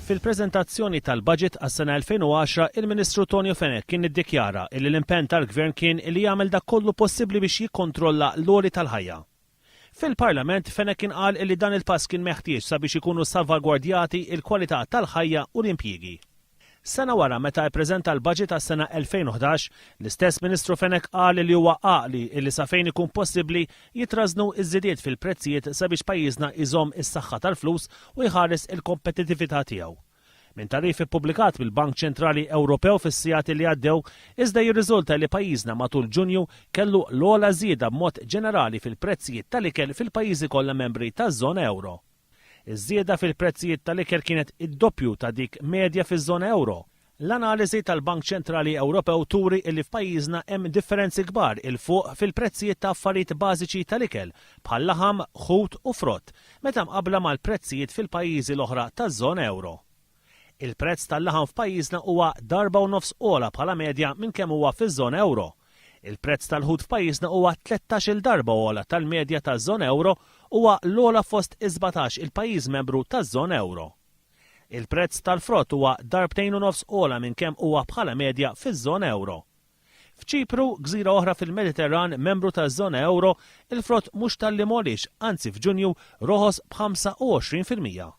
Fil-preżentazzjoni tal-Budget għas-sena 2010, il-Ministru Tonio Fenech kien iddikjara illi l-impenn tal-Gvern kien illi jagħmel dak kollu possibbli biex jikkontrolla l-għoli tal-ħajja. Fil-Parlament, Fenech kien qal illi dan il-pass kien meħtieġ sabiex ikunu salvagwardjati l-kwalità tal-ħajja u l-impjiegi. Sena wara meta ippreżenta l-Budget għas-sena 2011, l-istess Ministru Fenech qal li huwa għaqli illi sa fejn ikun possibbli jitrażżnu ż-żidiet fil-prezzijiet sabiex pajjiżna jżomm is-saħħa tal-flus u jħares il-kompetittività tiegħu. Minn tagħrif ippubblikat mill-Bank Ċentrali Ewropew fis-sigħat li għaddew iżda jirriżulta li pajjiżna matul Ġunju kellu l-ogħla żieda b'mod ġenerali fil-prezzijiet tal-ikel fil-pajjiżi kollha membri taż-żona ewro. Iż-żieda fil-prezzijiet tal-ikel kienet id-doppju ta' dik medja fiż-żona ewro. L-analiżi tal-Bank Ċentrali Ewropew turi illi f'pajjiżna hemm differenzi kbar 'il fuq fil-prezzijiet ta' affarijiet bażiċi tal-ikel, bħal laħam, ħut u frott, meta mqabbla mal-prezzijiet fil-pajjiżi l-oħra taż-żona ewro. Il-prezz tal-laħam f'pajjiżna huwa darba u nofs ogħla bħala medja minn kemm huwa fiż-żona ewro. Il-prezz tal-ħut f'pajjiżna huwa tlettax-il darba ogħla tal-medja taż-żona ewro huwa l-ogħla fost is-sbatax il-pajjiż membru taż-żona ewro. Il-prezz tal-frott huwa darbtejn u nofs ogħla minn kemm huwa bħala medja fiż-żona ewro. F'Ċipru, gżira oħra fil-Mediterran membru taż-żona ewro, il-frott mhux talli m'għoliex, anzi f'Ġunju roħos b'25%.